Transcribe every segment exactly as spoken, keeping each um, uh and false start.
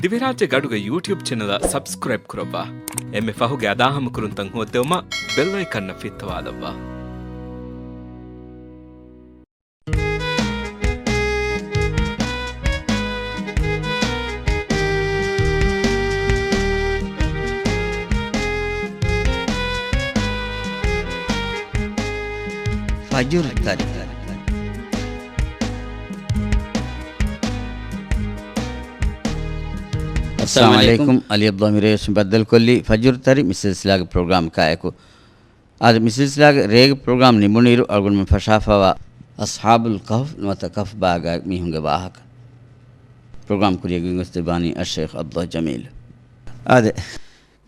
ދިވެހިރާއްޖޭގެ އަޑުގެ ޔޫޓިއުބް ޗެނަލަށް ސަބްސްކްރައިބް ކުރައްވާ. އެންމެ ފަހުގެ އަދާހަމަކުރުންތައް ހޯއްދެވުމަށް ބެލް އައިކަންއަށް ފިއްތަވާލައްވާ. ފަޖުރު ތަރި. އައްސަލާމު އަލައިކުމް. އަލީ އަބްދުﷲ މިރޭ ވެސް ބައްދަލުކޮށްލީ ފަޖުރު ތަރި މި ސިލްސިލާގެ ޕްރޮގްރާމް ކާއެކު. އާދެ، މި ސިލްސިލާގެ ރޭގެ ޕްރޮގްރާމް ނިމުނުއިރު އަޅުގަނޑުމެން ފަށާފަވާ އަޞްޙާބުލް ކަހްފް ނުވަތަ ކަހްފް ބާގާ މީހުންގެ ވާހަކަ ޕްރޮގްރާމް ކުރިޔަށް ގެންގޮސްދެއްވާނީ އައްޝައިޚް އަބްދުﷲ ޖަމީލް. އާދެ،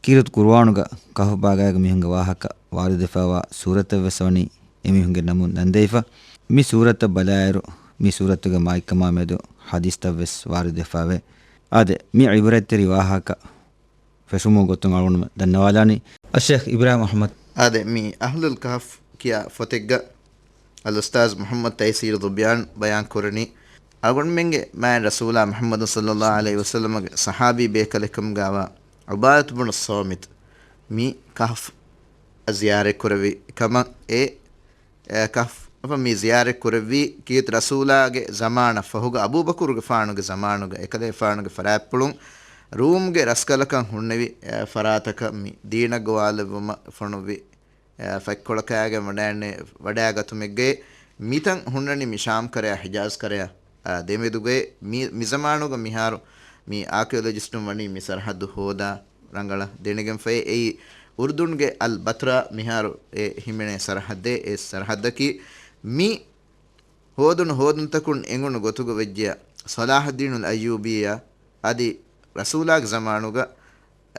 ކީރިތި ޤުރުއާނުގަ ކަހްފް ބާގާގެ މީހުންގެ ވާހަކަ ވާރިދުވެފަވާ ސޫރަތަށް ވެސް ވަނީ އެމީހުންގެ ނަމުން ނަންދެވިފަ. މި ސޫރަތަށް ބަލާއިރު، މި ސޫރަތުގެ މާތްކަމާ މެދު ޙަދީޘްތައް ވެސް ވާރިދުވެފަވޭ. އާދެ، މި ޢިބްރަތްތެރި ވާހަކަ ފެށުމުގެ ގޮތުން އަޅުގަނޑު ދަންނަވާލާނީ އައްޝައިޚް އިބްރާހިމް އަޙްމަދު. އާދެ، މި އަހްލުލް ކަހްފް ކިޔާ ފޮތެއްގަ އަލްއުސްތާޛް މުޙައްމަދު ތައިސީރު ޛުބްޔާން ބަޔާން ކުރަނީ، އަޅުގަނޑުމެންގެ މާތް ރަސޫލާ މުޙައްމަދު ޞައްލައްލާހު ޢަލައިހި ވަސައްލަމަގެ ޞަޙާބީ ބޭކަލެއްކަމުގައިވާ ޢުބާދަތު ބުނު ޞާމިތު މި ކަހްފް ޒިޔާރަތް ކުރެއްވި ކަމަށް އެ އެ، ކަހްފް މި ޒިޔާރަތް ކުރެއްވީ ކީރިތި ރަސޫލާގެ ޒަމާނަށް ފަހުގަ އަބޫބަކުރުގެފާނުގެ ޒަމާނުގަ އެކަލޭފާނުގެ ފަރާތްޕުޅުން ރޫމްގެ ރަސްކަލަކަށް ހުންނެވި، އެ، ފަރާތަކަށް މި ދީނަށް ގޮވާލެއްވުމަށް ފޮނުއްވި، އެ، ފަތްކޮޅަކާގެން ވަޑައިގަތުމެއްގައި މިތަން ހުންނަނީ މި ޝާމް ކަރަޔާ ހިޖާޒް ކަރަޔާ، އާ، ދެމެދުގައި މި، މި ޒަމާނުގަ މިހާރު މި އާކިއޮލޮޖިސްޓުން ވަނީ މި ސަރަހައްދު ހޯދާ ރަނގަޅަށް ދެނެގެންފައި. އެއީ އުރުދުންގެ އަލް ބަތްރާ މިހާރު އެ ހިމެނޭ ސަރަހައްދެއް. އެ ސަރަހައްދަކީ މި ހޯދުނު ހޯދުންތަކުން އެނގުނު ގޮތުގަ ވެއްޖެޔާ، ޞަލާޙައްދީނުލް އައްޔޫބީއާ އަދި ރަސޫލާގެ ޒަމާނުގަ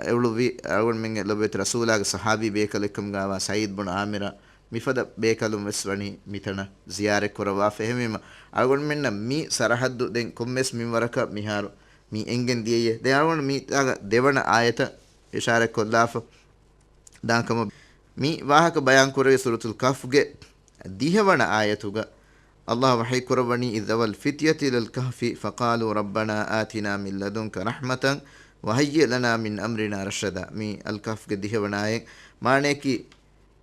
އެ އުޅުއްވި އަޅުގަނޑުމެންގެ ލޮބުވެތި ރަސޫލާގެ ޞަޙާބީ ބޭކަލެއްކަމުގައިވާ ސަޢީދު ބުނު ޢާމިރާ މިފަދަ ބޭކަލުން ވެސް ވަނީ މިތަނަށް ޒިޔާރަތް ކުރައްވާފަ. އެހެންވީމަ، އަޅުގަނޑުމެންނަށް މި ސަރަހައްދު ދެން ކޮންމެސް މިންވަރަކަށް މިހާރު މި އެނގެން ދިޔައީ. ދެން އަޅުގަނޑު މިތާގަ ދެވަނަ އާޔަތަށް އިޝާރަތް ކޮށްލާފަ. ދާންކަމަށް މި ވާހަކަ ބަޔާން ކުރެވި ސޫރަތުލް ކަހްފްގެ ދިހަވަނަ އާޔަތުގަ ﷲ ވަޙީ ކުރައްވަނީ، إذ أوى الفتية إلى الكهف فقالوا ربنا آتنا من لدنك رحمة وهيئ لنا من أمرنا رشدا. މި އަލް ކަހްފްގެ ދިހަވަނަ އާޔަތް. މާނަޔަކީ،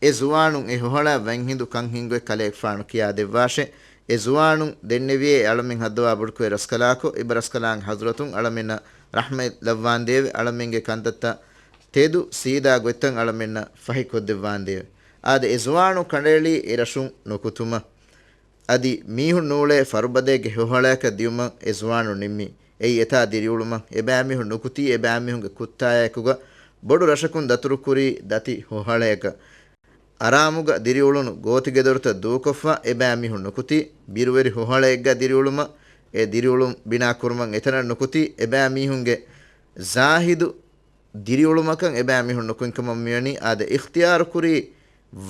އެ ޒުވާނުން އެ ހޮހަޅާ ވަންހިނދު ކަންހިނގު ކަލޭގެފާނު ކިޔާދެއްވާށޭ. އެ ޒުވާނުން ދެންނެވިޔޭ އެ އަޅަމެން ހައްދަވާ ބޮޑުކުރެ ރަސްކަލާކޮ، އެބަ ރަސްކަލާނގެ ޙަޟްރަތުން އަޅަމެންނަށް ރަޙްމަތް ލައްވާނދޭވެ، އަޅަމެންގެ ކަންތައްތައް ތެދު ސީދާ ގޮތްތައް އަޅަމެންނަށް ފަހިކޮށްދެއްވާނދޭވެ. އާދެ، އެ ޒުވާނު ކަނޑައެޅީ އެ ރަށުން ނުކުތުމަށް. އަދި މީހުން ނޫޅޭ ފަރުބަދައެއްގެ ހޮހަޅަޔަކަށް ދިޔުމަށް އެ ޒުވާނު ނިންމި. އެއީ އެތާ ދިރިއުޅުމަށް، އެބައިމީހުން ނުކުތީ އެބައިމީހުންގެ ކުއްތާޔާއެކުގަ ބޮޑު ރަށަކުން ދަތުރުކުރީ ދަތި ހޮހަޅަޔަކަށް. އަރާމުގަ ދިރިއުޅުނު ގޯތިގެދޮރުތައް ދޫކޮށްފަ އެބައިމީހުން ނުކުތީ، ބިރުވެރި ހޮހަޅައެއްގަ ދިރިއުޅުމަށް، އެ ދިރިއުޅުން ބިނާ ކުރުމަށް އެތަނަށް ނުކުތީ، އެބައިމީހުންގެ ޒާހިދު ދިރިއުޅުމަކަށް އެބައިމީހުން ނުކުތްކަމަށް މިވަނީ. އާދެ، އިޚްތިޔާރުކުރީ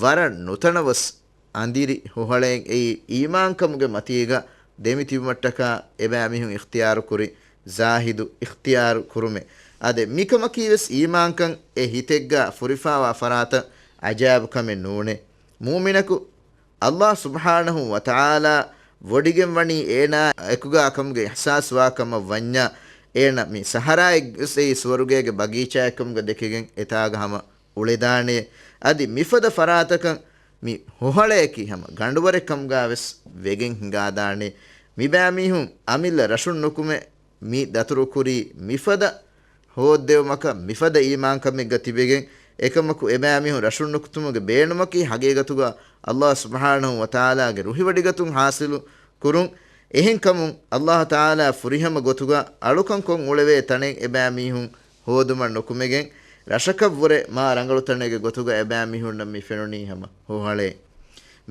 ވަރަށް ނުތަނަވަސް އަނދިރި ހޮހަޅައެއް. އެއީ އީމާންކަމުގެ މަތީގަ ދެމިތިބުމަށްޓަކާ އެބައިމީހުން އިޚްތިޔާރުކުރި ޒާހިދު އިޚްތިޔާރު ކުރުމެއް. އާދެ، މިކަމަކީވެސް އީމާންކަން އެ ހިތެއްގަ ފުރިފާވާ ފަރާތަށް އަޖާއިބު ކަމެއް ނޫނޭ. މުއުމިނަކު ﷲ ސުބްޙާނަހޫ ވަތަޢާލާ ވޮޑިގެން ވަނީ އޭނާ އެކުގާ ކަމުގެ އިޙްސާސް ވާ ކަމަށް ވަންޏާ، އޭނަ މި ސަހަރާއެއް ވެސް އެއީ ސުވަރުގޭގެ ބަގީޗާއެއް ކަމުގަ ދެކިގެން އެތާގަ ހަމަ އުޅެދާނެ. އަދި މިފަދަ ފަރާތަކަށް މި ހޮހަޅަޔަކީ ހަމަ ގަނޑުވަރެއް ކަމުގާ ވެސް ވެގެން ހިނގާދާނެ. މިބައިމީހުން އަމިއްލަ ރަށުން ނުކުމެ މި ދަތުރުކުރީ މިފަދަ ހޯއްދެވުމަކަށް މިފަދަ އީމާންކަމެއްގަ ތިބެގެން، އެކަމަކު އެބައިމީހުން ރަށުން ނުކުތުމުގެ ބޭނުމަކީ ހަގީގަތުގަ ﷲ ސުބްޙާނަހޫ ވަތަޢާލާގެ ރުހިވޮޑިގަތުން ޙާޞިލު ކުރުން. އެހެންކަމުން ﷲ ތަޢާލާ ފުރިހަމަ ގޮތުގަ އަޅުކަން ކޮށް އުޅެވޭ ތަނެއް އެބައިމީހުން ހޯދުމަށް ނުކުމެގެން، ރަށަކަށްވުރެ މާ ރަނގަޅު ތަނެއްގެ ގޮތުގަ އެބައިމީހުންނަށް މި ފެނުނީ ހަމަ ހޮހަޅޭ.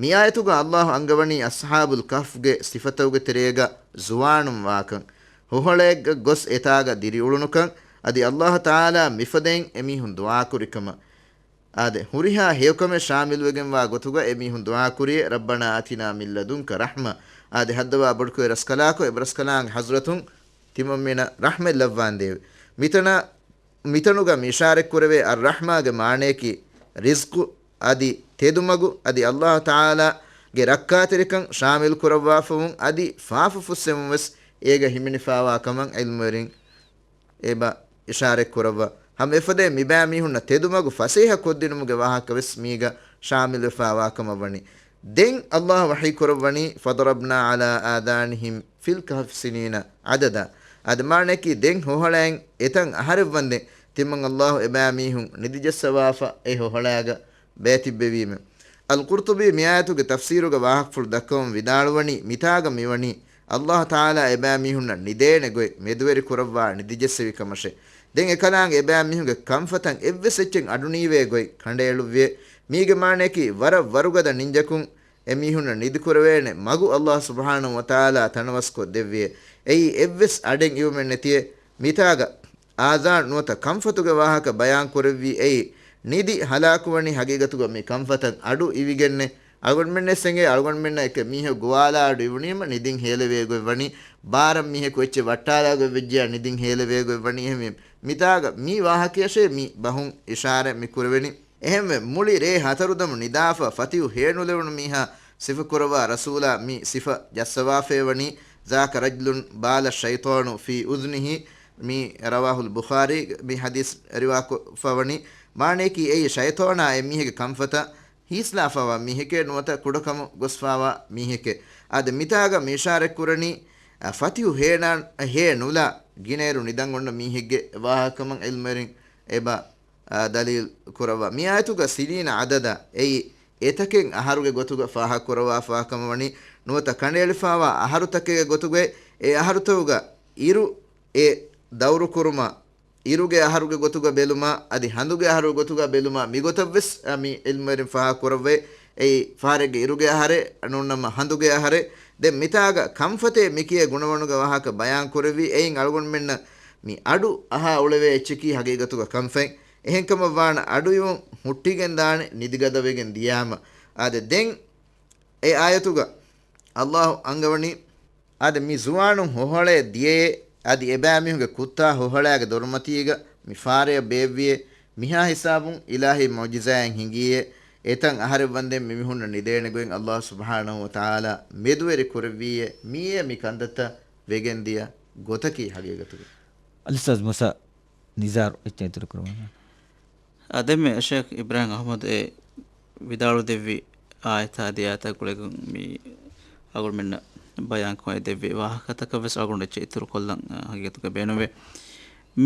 މި އާޔަތުގަ ﷲ އަންގަވަނީ އަޞްޙާބުލް ކަހްފްގެ ސިފަތަކުގެ ތެރޭގަ ޒުވާނުން ވާކަން. ހޮހަޅައެއްގަ ގޮސް އެތާގަ ދިރިއުޅުނުކަން، އަދި ﷲ ތަޢާލާ މިފަދައިން އެމީހުން ދުޢާކުރިކަމަށް. އާދެ، ހުރިހާ ހެޔޮކަމެއް ޝާމިލުވެގެންވާ ގޮތުގަ އެމީހުން ދުޢާކުރިއޭ، رَبَّنَا آتِنَا مِن لَّدُنكَ رَحْمَةً. އާދެ، ހައްދަވާ ބޮޑުކުރެ ރަސްކަލާކޮ، އެބަރަސްކަލާނގެ ޙަޟްރަތުން ތިމަންމެނަށް ރަޙްމަތް ލައްވާނދޭވެ. މިތަނަށް މިތަނުގަ މި އިޝާރަތްކުރެވޭ އައްރަޙްމާގެ މާނަޔަކީ ރިޒްޤު އަދި ތެދުމަގު އަދި ﷲ ތަޢާލާގެ ރައްކާތެރިކަން ޝާމިލް ކުރައްވާފަވުން އަދި ފާފަ ފުއްސެވުން ވެސް އޭގަ ހިމެނިފާވާ ކަމަށް ޢިލްމުވެރިން އެބަ އިޝާރަތް ކުރައްވާ. ހަމަ އެފަދައިން މިބައިމީހުންނަށް ތެދުމަގު ފަސޭހަ ކޮށްދިނުމުގެ ވާހަކަ ވެސް މީގަ ޝާމިލުވެފާވާކަމަށް ވަނީ. ދެން އައްލާހު ވަޙީ ކުރައްވަނީ، فَضَرَبْنَا عَلَىٰ آذَانِهِمْ فِي الْكَهْفِ سِنِينَ عَدَدًا. އާދެ، މާނައަކީ ދެން ހޮހޮޅައިން އެތަން އަހަރެއްވަންދެން ތިމަން އައްލާހު އެބައިމީހުން ނިދިޖައްސަވާފަ އެ ހޮހޮޅާގަ ބޭތިއްބެވީމެ. އަލް ޤުރްޠުބީ މިއާޔަތުގެ ތަފްސީރުގަ ވާހަކަފުޅު ދައްކަވަމުން ވިދާޅުވަނީ، މިތާގަ މިވަނީ އައްލާހު ތަޢާލާ އެބައިމީހުންނަށް ނިދޭނެ ގޮތް މެދުވެރި ކުރައްވާ ނިދިޖެއްސެވި ކަމަށެ. ދެން އެކަލާނގެ އެބައިމީހުންގެ ކަންފަތަށް އެއްވެސް އެއްޗެއް އަޑުނީވޭ ގޮތް ކަނޑައެޅުއްވިއޭ. މީގެ މާނައަކީ ވަރަށް ވަރުގަދަ ނިންޖަކުން އެމީހުންނަށް ނިދިކުރެވޭނެ މަގު އައްލާހު ސުބްޙާނަހު ވަތަޢާލާ ތަނަވަސްކޮށް ދެއްވިއޭ. އެއީ އެއްވެސް އަޑެއް އިވުމެއް ނެތިއޭ. މިތާގަ އާޒާން ނުވަތަ ކަންފަތުގެ ވާހަކަ ބަޔާން ކުރެއްވީ އެއީ، ނިދި ހަލާކުވަނީ ހަގީގަތުގަ މި ކަންފަތަށް އަޑު އިވިގެންނޭ. އަޅުގަނޑުމެންނަށް އެނގޭ އަޅުގަނޑުމެންނަށް އެކެއް މީހަކު ގޮވާލާ އަޑު އިވުނީމަ ނިދިން ހޭލެވޭ ގޮތް ވަނީ، ބާރަށް މީހަކު އެއްޗެއް ވައްޓާލާ ގޮތް ވެއްޖިޔާ ނިދިން ހޭލެވޭ ގޮތް ވަނީ. އެހެންވީމަ މިތާގަ މި ވާހަކަޔަށޭ މި ބަހުން އިޝާރަތް މި ކުރެވެނީ. އެހެންވެ، މުޅި ރޭ ހަތަރުދަމު ނިދާފަ ފަތިހު ހޭނުލެވުނު މީހާ ސިފަކުރައްވާ ރަސޫލާ މި ސިފަ ޖައްސަވާފައިވަނީ، ذَاكَ رَجُلٌ بَالَ الشَّيْطَانُ فِي أُذُنِهِ. މި ރަވާހުލް ބުޚާރީ މި ޙަދީޘް ރިވާކޮށްފަވަނީ. މާނައަކީ އެއީ ޝައިޠާނާ އެ މީހެއްގެ ކަންފަތަށް ހީސްލާފަވާ މީހެކޭ ނުވަތަ ކުޑަކަމު ގޮސްފާވާ މީހެކޭ. އާދެ، މިތާގަ މި އިޝާރަތްކުރަނީ، އަ، ފަތިހު ހޭނާ، ހޭ ނުލާ ގިނައިރު ނިދަން އޮންނަ މީހެއްގެ ވާހަކަކަމަށް ޢިލްމުވެރިން އެބަ އާ، ދަލީލު ކުރައްވާ. މި އާޔަތުގަ ސިނީނަ ޢަދަދާ އެއީ އެތަކެއް އަހަރުގެ ގޮތުގަ ފާހަގަކުރައްވާފާ ކަމަށް ވަނީ، ނުވަތަ ކަނޑައެޅިފާވާ އަހަރުތަކެއްގެ ގޮތުގައި އެ އަހަރުތަކުގަ އިރު އެ ދައުރުކުރުމާ، އިރުގެ އަހަރުގެ ގޮތުގަ ބެލުމާ، އަދި ހަނދުގެ އަހަރުގެ ގޮތުގަ ބެލުމާ، މިގޮތަށްވެސް އަ، މި ޢިލްމުވެރިން ފާހަގަކުރައްވައި، އެއީ ފަހަރެއްގެ އިރުގެ އަހަރެއް ނޫންނަމަ ހަނދުގެ އަހަރެއް. ދެން މިތާގަ ކަންފަތޭ މިކިޔޭ ގުނަވަނުގެ ވާހަކަ ބަޔާންކުރެއްވީ، އެއިން އަޅުގަނޑުމެންނަށް މި އަޑު އަހާ އުޅެވޭ އެއްޗަކީ ހަގީގަތުގަ ކަންފަތް. އެހެންކަމަށްވާނަ އަޑުއިވުން ހުއްޓިގެންދާނެ ނިދިގަދަވެގެން ދިޔާމަ. އާދެ، ދެން އެ އާޔަތުގަ އައްލާހު އަންގަވަނީ، އާދެ، މި ޒުވާނުން ހޮހޮޅައެއް ދިޔައޭ، އަދި އެބައިމީހުންގެ ކުއްތާ ހޮހޮޅާގެ ދޮރުމަތީގަ މި ފާރެއަށް ބޭއްވިއޭ، މިހާ ހިސާބުން އިލާހީ މުޢުޖިޒާއެއް ހިނގިއޭ، އެތަން އަހަރެއްވަންދެން މިމީހުންނަށް ނިދޭނެ ގޮތް އައްލާހު ސުބްޙާނަހު ވަތަޢާލާ މެދުވެރި ކުރެއްވީއޭ، މިއޭ މި ކަންތައްތައް ވެގެންދިޔަ ގޮތަކީ ހަގީގަތުގަ. އަލި އުސްތާޛް މޫސާ ނިޒާރު އެއްޗެއް އިތުރު ކުރުމަށް. އާ، ދެންމެ ޝޭޚް އިބްރާހިމް އަޙްމަދު އެ ވިދާޅުދެއްވި އާޔަތާ އަދި އާޔަތާ ގުޅިގެން މި އަޅުގަނޑުމެންނަށް ބަޔާންކޮށް ދެއްވި ވާހަކަތަކަށް ވެސް އަޅުގަނޑު އެއްޗެއް އިތުރު ކޮށްލަން، އާ، ހަގީގަތުގަ ބޭނުންވޭ.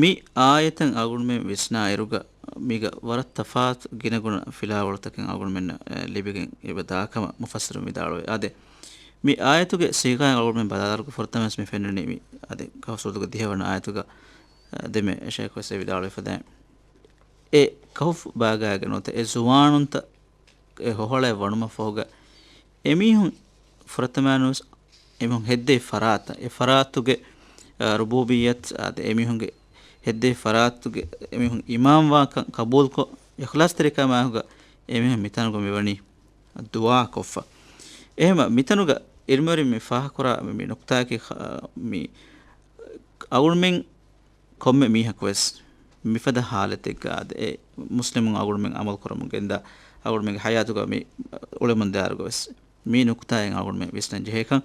މި އާޔަތަށް އަޅުގަނޑުމެން ވިސްނާ އިރުގަ މީގަ ވަރަށް ތަފާތު ގިނަގުނަ ފިލާވަޅުތަކެއް އަޅުގަނޑުމެންނަށް، އެ، ލިބިގެން އެބަ ދާކަމަށް މުފައްސިރުން ވިދާޅުވޭ. އާދެ، މި އާޔަތުގެ ސީޣާއިން އަޅުގަނޑުމެން ބަލާލާއިރުގަ ފުރަތަމަވެސް މި ފެންނަނީ މި އަދި ކަހްފު ސޫރަތުގެ ދިހަވަނަ އާޔަތުގަ، އެ، ދެންމެ ޝޭޚް ވެސް އެ ވިދާޅުވެފަދައިން. އެ ކަހުފު ބާގާގެ ނުވަތަ އެ ޒުވާނުންތައް އެ ހޮހޮޅައެއް ވަނުމަށްފަހުގަ އެމީހުން ފުރަތަމަވެސް އެމީހުން ހެއްދޭ ފަރާތަށް، އެ ފަރާތުގެ، އަ، ރުބޫބިއްޔަތު އާދެ، އެމީހުންގެ ހެއްދޭ ފަރާތުގެ އެމީހުން އީމާންވާކަން ޤަބޫލުކޮށް، އިޚްލާޞްތެރިކަމާއެކުގަ އެމީހުން މިތަނުގަ މިވަނީ ދުޢާ ކޮށްފަ. އެހެމަ މިތަނުގަ ޢިލްމުވެރިން މި ފާހަގަކުރާ މި ނުކުތާއަކީ، މި އަޅުގަނޑުމެން ކޮންމެ މީހަކު ވެސް މިފަދަ ޙާލަތެއްގަ އާދެ، އެ މުސްލިމުން އަޅުގަނޑުމެން ޢަމަލު ކުރަމުން ގެންދާ، އަޅުގަނޑުމެންގެ ޙަޔާތުގަ މި އުޅެމުން ދާއިރުގަ ވެސް މި ނުކުތާއިން އަޅުގަނޑުމެން ވިސްނަން ޖެހޭކަން.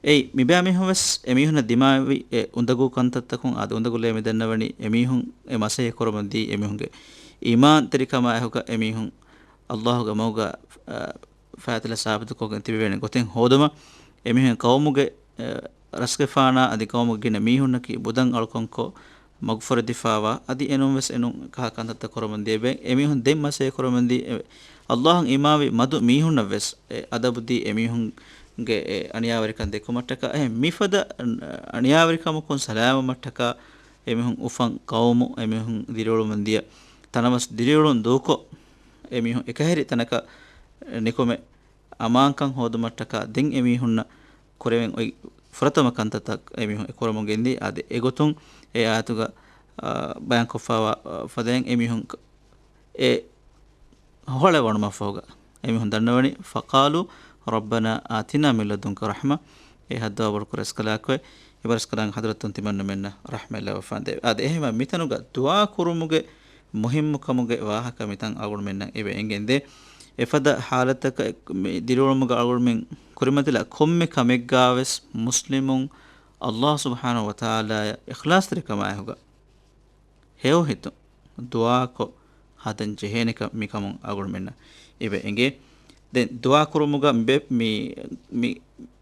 އެއީ، މިބައިމީހުން ވެސް އެމީހުންނަށް ދިމާވި އެ އުނދަގޫ ކަންތައްތަކުން އާދެ، އުނދަގުލޭ މި ދަންނަވަނީ އެމީހުން އެ މަސައްކަތް ކުރަމުން ދީ އެމީހުންގެ އީމާންތެރިކަމާއެކުގަ އެމީހުން އައްލާހުގެ މަގުގަ، އަ، ފައިތިލަ ސާބިތުކޮށްގެން ތިބެވޭނެ ގޮތެއް ހޯދުމަށް އެމީހުން ޤައުމުގެ، އެ، ރަސްގެފާނާ އަދި ޤައުމުގެ ގިނަ މީހުންނަކީ ބުދަން އަޅުކަންކޮށް މަގުފުރެދިފާވާ އަދި އެނޫން ވެސް އެނޫން ކަހަލަ ކަންތައްތައް ކުރަމުން ދިޔަ ބައެއް އެމީހުން ދެން މަސައްކަތް ކުރަމުން ދީ، އެ، އައްލާހަށް އީމާންވި މަދު މީހުންނަށް ވެސް އެ އަދަބު ދީ އެމީހުންގެ އެ އަނިޔާވެރިކަން ދެކުމަށްޓަކާ، އެހެން މިފަދަ އަނިޔާވެރިކަމަކުން ސަލާމަތްވުމަށްޓަކާ އެމީހުން އުފަން ޤައުމު، އެމީހުން ދިރިއުޅުމުން ދިޔަ ތަނަވަސް ދިރިއުޅުން ދޫކޮށް، އެމީހުން އެކަހެރި ތަނަކަށް ނިކުމެ އަމާންކަން ހޯދުމަށްޓަކާ ދެން އެމީހުންނަށް ކުރެވެން އޮތް ފުރަތަމަ ކަންތައްތައް އެމީހުން އެ ކުރަމުން ގެންދީ. އާދެ، އެގޮތުން އެ އާޔަތުގަ، އާ، ބަޔާންކޮށްފައިވާ، އާ، ފަދައިން އެމީހުން އެ ހޮހޮޅައެއް ވަނުމަށްފަހުގަ އެމީހުން ދަންނަވަނީ، فَقَالُوا رَبَّنَا آتِنَا مِن لَّدُنكَ رَحْمَةً، އޭ ހައްދަވާވަރު ކުރެސްކަލާކޮއެ، އެބަރަސްކަލާނގެ ޙަޟްރަތުން ތިމަންނަމެންނަށް ރަޙްމަތް ލައްވަފާނދޭވެ. އާދެ، އެހެންވީމަ މިތަނުގަ ދުޢާ ކުރުމުގެ މުހިއްމުކަމުގެ ވާހަކަ މިތަން އަޅުގަނޑުމެންނަށް އެބަ އެނގެންދޭ. އެފަދަ ޙާލަތަކަށް މި ދިރިއުޅުމުގަ އަޅުގަނޑުމެން ކުރިމަތިލާ ކޮންމެ ކަމެއްގާވެސް މުސްލިމުން އައްލާހު ސުބްޙާނަހު ވަތަޢާލާއަށް އިޚްލާޞްތެރިކަމާއެކުގަ ހެޔޮ ހިތުން ދުޢާކޮށް ހަދަން ޖެހޭނެކަން މިކަމުން އަޅުގަނޑުމެންނަށް އެބަ އެނގޭ. ދެން ދުޢާ ކުރުމުގަ މި، މި، މި،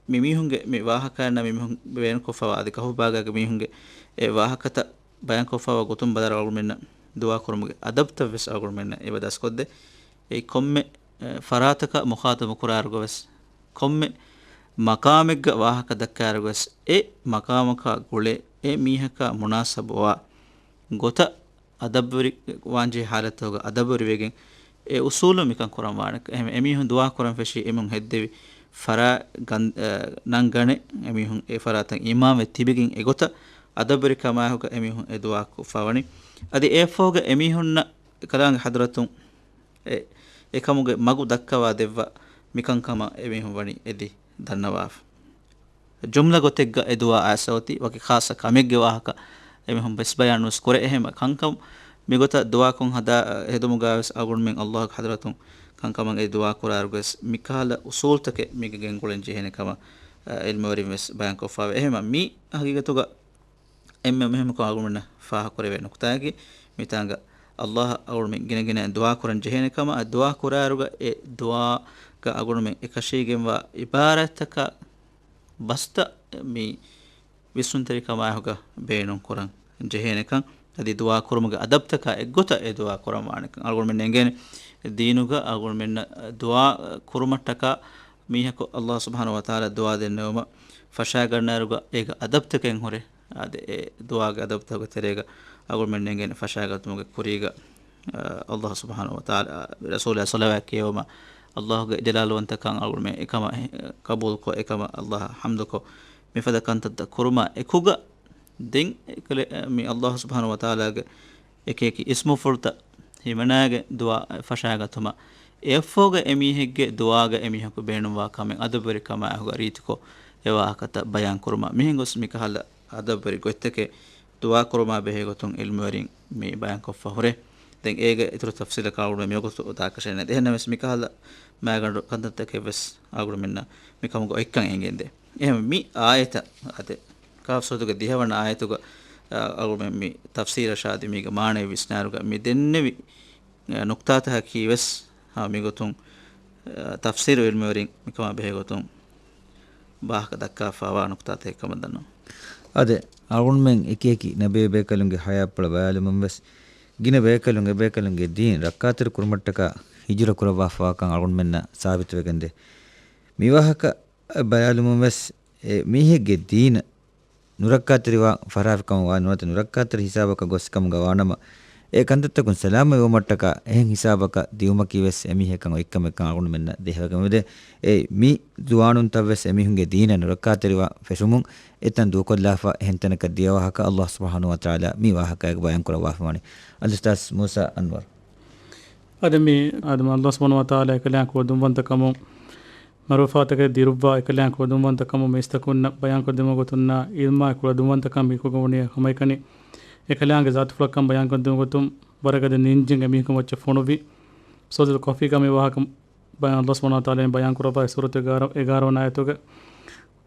މި މީހުންގެ މި ވާހަކައިންނާ މި މީހުން ބޭނުންކޮށްފަވާ އަދި ކަހު ބާގާގެ މީހުންގެ އެ ވާހަކަތައް ބަޔާންކޮށްފަވާ ގޮތުން ބަލާއިރު އަޅުގަނޑުމެންނަށް ދުޢާ ކުރުމުގެ އަދަބުތައް ވެސް އަޅުގަނޑުމެންނަށް އެބަ ދަސްކޮށްދޭ. އެއީ ކޮންމެ، އެ، ފަރާތަކަށް މުޚާޠަބު ކުރާއިރުގަ ވެސް، ކޮންމެ މަޤާމެއްގަ ވާހަކަ ދައްކާއިރުގަ ވެސް، އެ މަޤާމަކާ ގުޅޭ، އެ މީހަކާ މުނާސަބުވާ ގޮތަށް އަދަބުވެރި ވާންޖެހޭ ހާލަތުގަ އަދަބުވެރިވެގެން އެ އުސޫލުން މިކަން ކުރަން ވާނެ. އެހެން އެމީހުން ދުޢާ ކުރަން ފެށީ އެމީހުން ހެއްދެވި ފަރާތް ގަން-، އަ، ނަން ގަނެ އެމީހުން އެ ފަރާތަށް އީމާންވެ ތިބިގެން އެގޮތަށް އަދަބުވެރިކަމާއެކުގަ އެމީހުން އެ ދުޢާ ކޮށްފަވަނީ. އަދި އެއަށްފަހުގަ އެމީހުންނަށް ކަލާނގެ ޙަޟްރަތުން އެ، އެކަމުގެ މަގު ދައްކަވާ ދެއްވާ މިކަންކަމަށް އެމީހުން ވަނީ އެދި ދަންނަވާފަ. ޖުމްލަ ގޮތެއްގަ އެ ދުޢާ އައިސް އޮތީ ވަކި ޚާއްޞަ ކަމެއްގެ ވާހަކަ އެމީހުން ވެސް ބަޔާން ނުވެސް ކުރޭ. އެހެން ކަންކަން މިގޮތަށް ދުޢާކޮށް ހަދާ ހެދުމުގަ ވެސް އަޅުގަނޑުމެން ﷲ ގެ ޙަޟްރަތުން ކަންކަމަށް އެ ދުޢާ ކުރާއިރުގަ ވެސް މިކަހަލަ އުސޫލުތަކެއް މީގެ ގެންގުޅެން ޖެހޭނެ ކަމަށް، އަ، ޢިލްމުވެރިން ވެސް ބަޔާންކޮށްފަވޭ. އެހެން މި ހަގީގަތުގަ އެންމެ މުހިއްމުކޮށް އަޅުގަނޑުމެންނަށް ފާހަގަކުރެވޭ ނުކުތާއަކީ، މިތާނގަ ﷲ އަށް އަޅުގަނޑުމެން ގިނަ ގިނައިން ދުޢާ ކުރަން ޖެހޭނެ ކަމަށް، އަ، ދުޢާ ކުރާއިރުގަ އެ ދުޢާގަ އަޅުގަނޑުމެން އެކަށީގެންވާ ޢިބާރާތްތަކާ ބަސްތައް މި ވިސްނުންތެރިކަމާއެކުގަ ބޭނުން ކުރަން ޖެހޭނެކަން، އަދި ދުޢާ ކުރުމުގެ އަދަބުތަކާ އެއްގޮތަށް އެ ދުޢާ ކުރަން ވާނެކަން އަޅުގަނޑުމެން އެނގޭނެ. ދީނުގަ އަޅުގަނޑުމެންނަށް ދުޢާ ކުރުމަށްޓަކާ މީހަކު ﷲ ސުބްޙާނަހޫ ވަތަޢާލާ ދުޢާ ދެންނެވުމަށް ފަށާގަންނައިރުގަ އޭގެ އަދަބުތަކެއް ހުރޭ. އާދެ، އެ ދުޢާގެ އަދަބުތަކުގެ ތެރޭގަ އަޅުގަނޑުމެން އެނގޭނެ ފަށާގަތުމުގެ ކުރީގަ، އަ، ﷲ ސުބްޙާނަހޫ ވަތަޢާލާ ރަސޫލާ ޞަލަވާތް ކިޔެވުމަށް، ﷲ ގެ ޖަލާލުވަންތަކަން އަޅުގަނޑުމެން އެކަމަށް ޤަބޫލުކޮށް، އެކަމަށް ﷲ އަށް ޙަމްދުކޮށް، މިފަދަ ކަންތައްތައް ކުރުމާ އެކުގަ، ދެން އެކަލެ-، މި ﷲ ސުބްޙާނަހޫ ވަތަޢާލާގެ އެކިއެކި އިސްމުފުޅުތައް ހިމަނާގެން ދުޢާ ފަށާގަތުމަށް، އެއަށްފަހުގަ އެމީހެއްގެ ދުޢާގަ އެމީހަކު ބޭނުންވާ ކަމެއް އަދަބުވެރިކަމާއެކުގަ ރީތިކޮށް އެ ވާހަކަތައް ބަޔާން ކުރުމަށް. މިހެން ގޮސް މިކަހަލަ އަދަބުވެރި ގޮތްތަކެއް ދުޢާ ކުރުމާ ބެހޭ ގޮތުން ޢިލްމުވެރިން މި ބަޔާންކޮށްފަ ހުރޭ. ދެން އޭގެ އިތުރު ތަފްޞީލަކަށް އަޅުގަނޑު މިވަގުތު ދާކަށެއް ނެތް. އެހެންނަމަވެސް މިކަހަލަ މައިގަނޑު ކަންތައްތަކެއް ވެސް އަޅުގަނޑުމެންނަށް މިކަމުގަ އޮތްކަން އެނގެންދޭ. އެހެން މި އާޔަތަށް އާދެ، ކަހްފު ސޫރަތުގެ ދިހަވަނަ އާޔަތުގަ، އަ، އަޅުގަނޑުމެން މި ތަފްސީރަށާ އަދި މީގެ މާނައެއް ވިސްނާއިރުގަ މި ދެންނެވި، އަ، ނުކްތާތަކަކީ ވެސް، އަ، މިގޮތުން، އަ، ތަފްސީރު ޢިލްމުވެރިން މިކަމާ ބެހޭ ގޮތުން ވާހަކަ ދައްކާފަވާ ނުކްތާތަކެއް ކަމަށް ދަންނަވަން. އާދެ، އަޅުގަނޑުމެން އެކިއެކި ނަބީ ބޭކަލުންގެ ޙަޔާތްޕުޅަށް ބަލާލުމުން ވެސް، ގިނަ ބޭކަލުން އެބޭކަލުންގެ ދީން ރައްކާތެރި ކުރުމަށްޓަކާ ހިޖުރަ ކުރައްވާފަވާކަން އަޅުގަނޑުމެންނަށް ސާބިތުވެގެންދޭ. މި ވާހަކަ ބަލާލުމުން ވެސް، އެ މީހެއްގެ ދީނަށް ނުރައްކާތެރިވާ ފަށާފިކަމަށް ވާ ނުވަތަ ނުރައްކާތެރި ހިސާބަކަށް ގޮސް ކަމުގަ ވާނަމަ، އެ ކަންތައްތަކުން ސަލާމަތްވުމަށްޓަކާ އެހެން ހިސާބަކަށް ދިއުމަކީ ވެސް އެމީހެއްކަން އޮތްކަމެއްކަން އަޅުގަނޑުމެންނަށް ދެހިވެގެން މިދޭ. އެ މި ޒުވާނުންތައް ވެސް އެމީހުންގެ ދީނަށް ނުރައްކާތެރިވާ ފެށުމުން އެތަން ދޫކޮށްލާފަ އެހެން ތަނަކަށް ދިޔަ ވާހަކަ ﷲ ސުބްޙާނަހޫ ވަތަޢާލާ މި ވާހަކައިގަ ބަޔާން ކުރައްވާފަވާނެ. އަލްއުސްތާޛް މޫސާ އަންވަރު. އަދި މި އާދަމް ﷲ ސުބްޙާނަހޫ ވަތަޢާލާ އެކަލާނގެ ކުޅަދުންވަންތަކަމުން މަޢުރޫފާތަކެއް ދިރުއްވާ އެކަލާނގެ ކުޅަދުންވަންތަކަމުން މީސްތަކުންނަށް ބަޔާންކޮށްދިނުމުގެ ގޮތުންނާ ޢިލްމާއި ކުޅަދުންވަންތަކަން މިކުގަ ބުނި ހަމައެކަނި އެކަލާނގެ ޒާތުފުޅަކަން ބަޔާންކޮށްދިނުމުގެ ގޮތުން ވަރަށް ގަދަ ނިންޖެއް އެމީހަކު މައްޗަށް ފޮނުވި. ސޫރަތުލް ކަހްފީގަ މި ވާހަކަ ބަޔާން ﷲ ސުބްޙާނަހޫ ވަތަޢާލާ ބަޔާން ކުރައްވާ އެ ސޫރަތުގެ އެގާރަ-، އެގާރަ ވަނަ އާޔަތުގަ،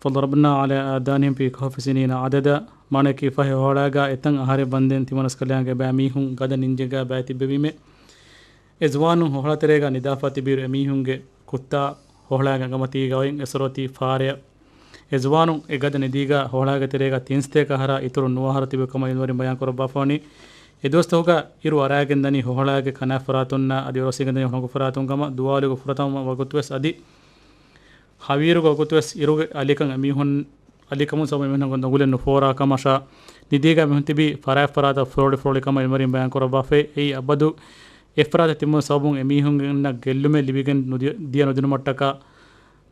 فضربنا على آذانهم في الكهف سنين عددا، މާނައަކީ ފަހެ ހޮހަޅާގާ އެތަން އަހަރެއް ވަންދެން ތިމަނަސްކަލާނގެ ބައިމީހުން ގަދަ ނިންޖެއްގާ ބައި ތިއްބެވީމޭ. އެ ޒުވާނުން ހޮހަޅަތެރޭގާ ނިދާފަ ތިބިއިރު އެމީހުންގެ ކުއްތާ ހޮހަޅާގެ އަނގަމަތީގަ އޮތް އެސޮރޮތީ ފާރެއަށް. އެ ޒުވާނުން އެ ގަދަ ނިދީގާ ހޮހަޅާގެ ތެރޭގާ ތިން ސަތޭކަ އަހަރާ އިތުރު ނުވަ އަހަރު ތިބި ކަމަށް ޢިލްމުވެރިން ބަޔާން ކުރައްވާފަވަނީ. އެ ދުވަސްތަކުގަ އިރު އަރާގެން ދަނީ ހޮހަޅާގެ ކަނާތް ފަރާތުންނާ އަދި އޮރޮސީގެން ދަނީ ހޮނގު ފަރާތުން ކަމަށް ދުވާލުގެ ފުރަތަމަ ވަގުތުވެސް އަދި ހަވީރުގެ ވަގުތުވެސް އިރުގެ އަލިކަން އެމީހުން އަލިކަމުން ސަބަބުން އެމީހުން ނުގުޅެން ނުފޯރާ ކަމަށާ، ނިދީގާ މީހުން ތިބީ ފަރާތް ފަރާތަށް ފުރޮޅި ފުރޮޅި ކަމަށް ޢިލްމުވެރިން ބަޔާން ކުރައްވާފައި. އެއީ އަބަދު އެ ފަރާތަށް ތިބުމުގެ ސަބަބުން އެމީހުންނަށް ގެއްލުމެއް ލިބިގެން ނުދި-، ދިޔަ ނުދިނުމަށްޓަކާ،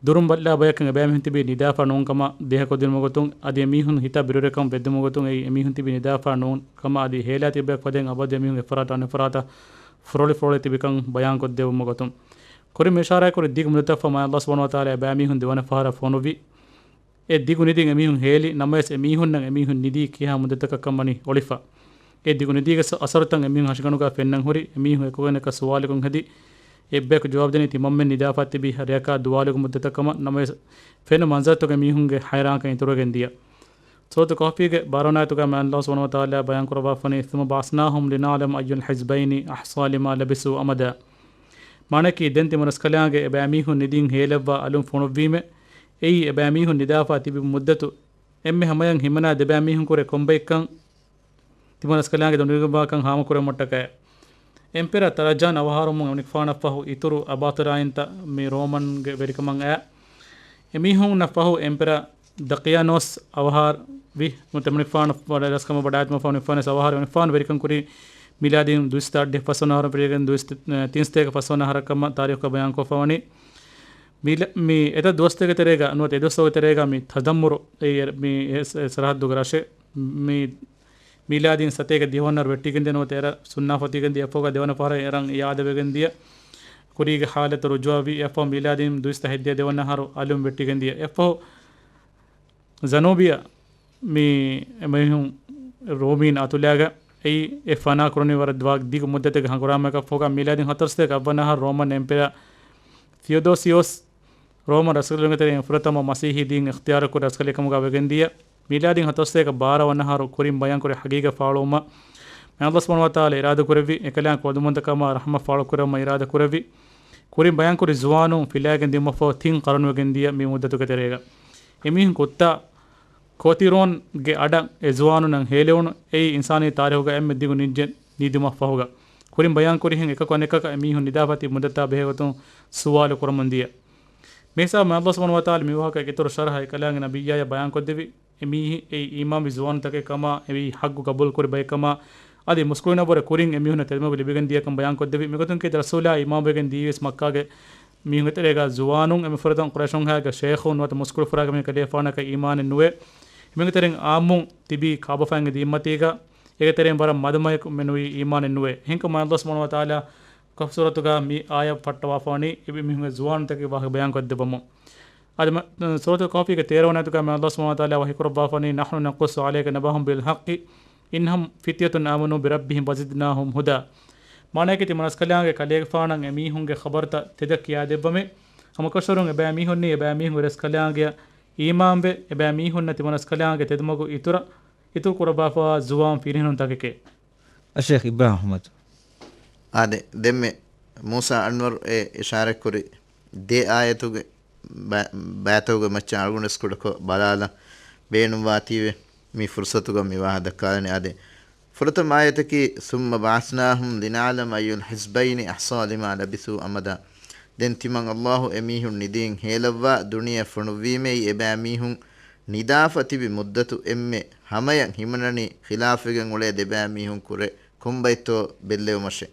ދުރުން ބައްލާ ބަޔަކަށް އެބައިމީހުން ތިބީ ނިދާފާ ނޫން ކަމަށް ދޭހަކޮށްދިނުމުގެ ގޮތުން، އަދި އެމީހުން ހިތާ ބިރުވެރިކަން ވެއްދުމުގެ ގޮތުން އެއީ އެމީހުން ތިބީ ނިދާފާ ނޫން ކަމަށް އަދި ހޭލާ ތިބި ބަޔަކު ފަދައިން އަބަދު އެމީހުން އެ ފަރާތާ އަނެއް ފަރާތަށް ފުރޮޅި ފުރޮޅި ތިބިކަން ބަޔާންކޮށްދެއްވުމުގެ ގޮތުން. ކުރިން މި އިޝާރާތްކުރި ދިގު މުއްދަތަށްފަހު މާތް ﷲ ސުބްޙާނަހޫ ވަތަޢާލާ އެބައިމީހުން ދެވަނަ ފަހަރަށް ފޮނުވި. އެ ދިގު ނިދިން އެމީހުން ހޭލި ނަމަވެސް އެމީހުންނަށް އެމީހުން ނިދީ ކިހާ މުއްދަތަކަށްކަން ވަނީ އޮޅިފަ. އެ ދިގު ނިދީގެ ސަ-، އަސަރުތައް އެމީހުން ހަށިގަނޑުގަ ފެންނަން ހުރި. އެމީހުން އެކުގަނެކަށް ސުވާލުކޮށް ހެދި، އެއްބަޔަކު ޖަވާބުދެނީ ތިމަންމެން ނިދާފަ ތިބި ރެޔަކާ ދުވާލުގެ މުއްދަތަށް ކަމަށް. ނަމަވެސް ފެނު މަންޒަރުތަކުގަ އެމީހުންގެ ހައިރާންކަން އިތުރުވެގެން ދިޔަ. ސޫރަތު ކަހުފީގެ ބާރަ ވަނަ އާޔަތުގަ މާތް ﷲ ސުބްޙާނަހޫ ވަތަޢާލާ ބަޔާން ކުރައްވާފަނީ، ثم بعثناهم لنعلم أي الحزبين أحصى لما لبثوا أمدا. މާނައަކީ، ދެން ތިމަން ރަސްކަލާނގެ އެ ބައިމީހުން ނިދީން ހޭލެއްވާ އަލުން ފޮނުއްވީމެ، އެއީ އެ ބައިމީހުން ނިދާފަ ތިބި މުއްދަތު އެންމެ ހަމަޔަށް ހިމަނާ ދެ ބައިމީހުން ކުރެ ކޮންބައެއްކަން ތިމަން ރަސްކަލާނގެ ދޮނޑިގެންވާކަން ހާމަކުރެއްވުމަށްޓަކައި. އެމްޕެރަ ތަރަޖާން އަވަހާރަވުމުން އެމަނިކުފާނަށް ފަހު އިތުރު އަބާތުރާއިންތައް މި ރޯމަންގެ ވެރިކަމަށް އައި. އެމީހުންނަށް ފަހު އެމްޕެރަ ދަޤިޔަނޯސް އަވަހާރަވި. ނުވަތަ އެމަނިކުފާނު ވަޑައިގަސްކަމަށް ވަޑައިގަތުމަށް ފަހު އެމަނިކުފާނު އަވަހާރަވި. އެމަނިކުފާނު ވެރިކަން ކުރީ މީލާދީން ދުއިސައްތަ އަށްޑިހަ ފަސްވަނަ އަހަރު ފެށިގެން ދުއިސައްތަ، ތިންސަތޭކަ ފަސްވަނަ އަހަރަށް ކަމަށް ތާރީޚުގަ ބަޔާންކޮށްފަ ވަނީ. މީލަ-، މި އެތައް ދުވަސްތަކެއް ތެރޭގަ، ނުވަތަ އެ ދުވަސްތަކުގެ ތެރޭގަ މި ތަދައްމުރު، އެ، މި އެ ސަ-، ސަރަހައްދުގެ ރަށެއް، މި މީލާދީން ސަތޭކަ ދިހަ ވަނަ އަހަރު ވެއްޓިގެންދިޔަ ނުވަތަ އެރަށް ސުންނާފަތިގެންދިޔަ އެއަށްފަހުގަ ދެވަނަ ފަހަރަށް އެރަށް އިއާދަވެގެންދިޔަ ކުރީގެ ހާލަތަށް ރުޖޫޢަވި. އެއަށްފަހު މީލާދީން ދުއިސައްތަ ހަތްދިހަ ދެވަނަ އަހަރު އަލުން ވެއްޓިގެންދިޔަ. އެއަށްފަހު ޒަނޫބިއަށް މި އެމީހުން ރޯމީން އަތުލާގަ އެއީ އެ ފަނާ ކުރަނީ ވަރަށް ދިގު މުއްދަތެއްގެ ހަނގުރާމައަކަށްފަހުގަ މީލާދީން ހަތަރުސަތޭކަ އަށްވަނަ އަހަރު ރޯމަން އެމްޕެރަ ތިއޯޑޯސިއޯސް ރޯމަން ރަސްކަލުންގެ ތެރެއިން ފުރަތަމަ މަސީޙީ ދީން އިޚްތިޔާރުކުރި ރަސްކަލެއް ކަމުގަ ވެގެންދިޔަ. މީލާދީން ހަތަރުސަތޭކަ ބާރަ ވަނަ އަހަރު ކުރިން ބަޔާންކުރި ހަގީގަތް ފާޅުވުމަށް މި ﷲ ސުބްޙާނަހޫ ވަތަޢާލާ އިރާދަކުރެއްވި، އެކަލާނގެ ކުޅަދުންވަންތަކާ މާ ރަޙްމަތް ފާޅުކުރެއްވުމަށް އިރާދަކުރެއްވި. ކުރިން ބަޔާންކުރި ޒުވާނުން ފިލައިގެން ދިއުމަށްފަހު ތިން ޤަރުނުވެގެން ދިޔަ މި މުއްދަތުގެ ތެރޭގަ އެމީހުން ކޮއްތާ ކޯތިރޯންގެ އަޑަށް އެ ޒުވާނުންނަށް ހޭލެވުނު، އެއީ އިންސާނީ ތާރީޚުގަ އެންމެ ދިގު ނިންޖެއް ނިދުމަށްފަހުގަ. ކުރިން ބަޔާންކުރިހެން އެކަކު އަނެކަކަށް އެމީހުން ނިދާފަ ތިބި މުއްދަތާ ބެހޭގޮތުން ސުވާލު ކުރަމުން ދިޔަ. މިހިސާބު މި ﷲ ސުބްޙާނަހޫ ވަތަޢާލާ މި ވާހަކަ އިތުރު ޝަރަޙަ އެކަލާނގެ ނަބިއްޔާޔަށް ބަޔާންކޮށްދެއްވި. އެމީހެއް އެއީ އީމާންވި ޒުވާނުތަކެއް ކަމަށް، އެއީ ޙައްޤު ޤަބޫލުކުރި ބައެއް ކަމަށް، އަދި މުސްކުޅިންނަށްވުރެ ކުރިން އެމީހުންނަށް ތެދުމަގު ލިބިގެން ދިޔަކަން ބަޔާންކޮށްދެއްވި. މިގޮތުން ކީރިތި ރަސޫލާ އީމާންވެގެން ދިޔައީވެސް މައްކާގެ މީހުންގެ ތެރޭގަ ޒުވާނުން، އެންމެ ފުރަތަމަ ޤުރައިޝުންހާގެ ޝޭޚުން ނުވަތަ މުސްކުޅި ފުރާގެ މީހުން ކަލޭފާނަކަށް އީމާނެއް ނުވޭ. އެމީހުންގެ ތެރެއިން އާއްމުން ތިބީ ކާބަފައިންގެ ދީންމަތީގަ، އޭގެ ތެރެއިން ވަރަށް މަދުމަޔަކު މެނުވީ އީމާނެއް ނުވޭ. އެހެންކަމުން ﷲ ސުބްޙާނަހޫ ވަތަޢާލާ ކަހްފު ސޫރަތުގަ މި އާޔަތް ފައްޓަވާފަވަނީ އެ މީހުންގެ ޒުވާނުންތަކެއް ވާހަކަ ބަޔާންކޮށްދެއްވަމުން. އަދި މަ-، ސޫރަތުލް ކަހްފީގެ ތޭރަ ވަނަ އާޔަތުގަ މި ﷲ ސުބްޙާނަހޫ ވަތަޢާލާ ވަޙީކުރައްވާފަވަނީ، نحن نقص عليك نبأهم بالحق إنهم فتية آمنوا بربهم وزدناهم هدى. މާނައަކީ ތިމަން ރަސްކަލާނގެ ކަލޭގެފާނަށް އެމީހުންގެ ޚަބަރުތައް ތެދަށް ކިޔާދެއްވަމޭ. ހަމަކަށަވަރުން އެބައިމީހުންނީ އެބައިމީހުންގެ ރަސްކަލާނގެއަށް އީމާންވެ، އެބައިމީހުންނަށް ތިމަން ރަސްކަލާނގެ ތެދުމަގު އިތުރަށް، އިތުރު ކުރައްވާފަވާ ޒުވާން ފިރިހެނުންތަކެކޭ. އައްޝޭޚް އިބްރާހިމް އަޙްމަދު. އާދެ، ދެންމެ މޫސާ އަންވަރު އެ އިޝާރަތްކުރި ދެ އާޔަތުގެ ބަ-، ބައިތަކުގެ މައްޗަށް އަޅުގަނޑުވެސް ކުޑަކޮށް ބަލާލަން ބޭނުންވާތީވެ، މި ފުރުޞަތުގަ މި ވާހަކަ ދައްކާލަނީ. އާދެ، ފުރަތަމަ އާޔަތަކީ، ثم بعثناهم لنعلم أي الحزبين أحصى لما لبثوا أمدا. ދެން ތިމަން ﷲ އެމީހުން ނިދީން ހޭލައްވާ ދުނިޔެ ފޮނުއްވީމޭ، އެބައިމީހުން ނިދާފަ ތިބި މުއްދަތު އެންމެ ހަމަޔަށް ހިމަނަނީ ޚިލާފްވެގެން އުޅޭ ދެބައިމީހުން ކުރެ ކޮންބައެއްތޯ ބެއްލެވުމަށޭ.